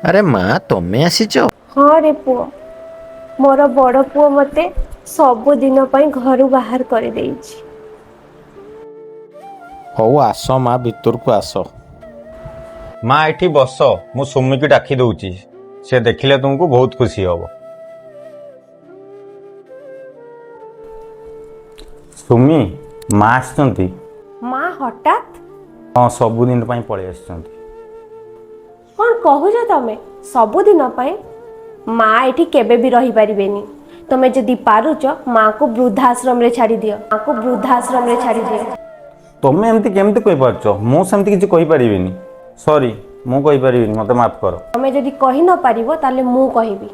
ଆରେ ମା, ତମେ ଆସିଛ? ହଁ ରେ ପୁଅ, ମୋର ବଡ଼ ପୁଅ ମୋତେ ସବୁଦିନ ପାଇଁ ଘରୁ ବାହାର କରିଦେଇଛି। ହଉ ଆସ ମା, ଭିତରକୁ ଆସ। ମା, ଏଠି ବସ, ମୁଁ ସୁମିକି ଡାକି ଦଉଛି। ସେ ଦେଖିଲେ ତୁମକୁ ବହୁତ ଖୁସି ହବ। ସୁମି, ମା ଆସିଛନ୍ତି। ମା, ହଠାତ୍? ହଁ, ସବୁଦିନ ପାଇଁ ପଳେଇ ଆସିଛନ୍ତି। କ'ଣ କହୁଛ ତମେ? ସବୁଦିନ ପାଇଁ? ମା ଏଠି କେବେ ବି ରହିପାରିବେନି। ତମେ ଯଦି ପାରୁଛ, ମାକୁ ବୃଦ୍ଧାଶ୍ରମରେ ଛାଡ଼ିଦିଅ। ମାକୁ ବୃଦ୍ଧାଶ୍ରମରେ ଛାଡ଼ିଦିଅ। ତମେ ଏମିତି କେମିତି କହିପାରୁଛ? ମୁଁ ସେମିତି କିଛି କହିପାରିବିନି। ସରି, ମୁଁ କହିପାରିବିନି, ମୋତେ ମାଫ କର। ତମେ ଯଦି କହି ନ ପାରିବ, ତାହେଲେ ମୁଁ କହିବି।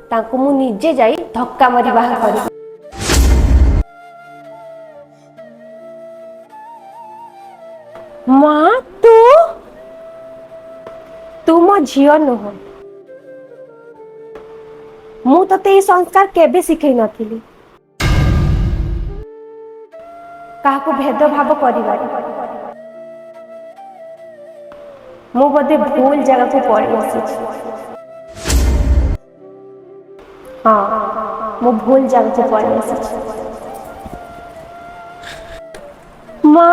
ତାଙ୍କୁ ମୁଁ ନିଜେ ଯାଇ ଧକ୍କା ମାରି ବାହାର କରିବି। ମା, ତୁ ତୁ ମୋ ଝିଅ ନୁହଁ। ମୁଁ ତତେ ଏଇ ସଂସ୍କାର କେବେ ଶିଖେଇ ନଥିଲି, କାହାକୁ ଭେଦଭାବ କରିବାରେ। ମୁଁ ବୋଧେ ଭୁଲ ଜାଗାକୁ ପଳେଇ ଆସିଛି। ହଁ, ମୁଁ ଭୁଲ ଜାଗାକୁ ପଳେଇ ଆସିଛି ମା।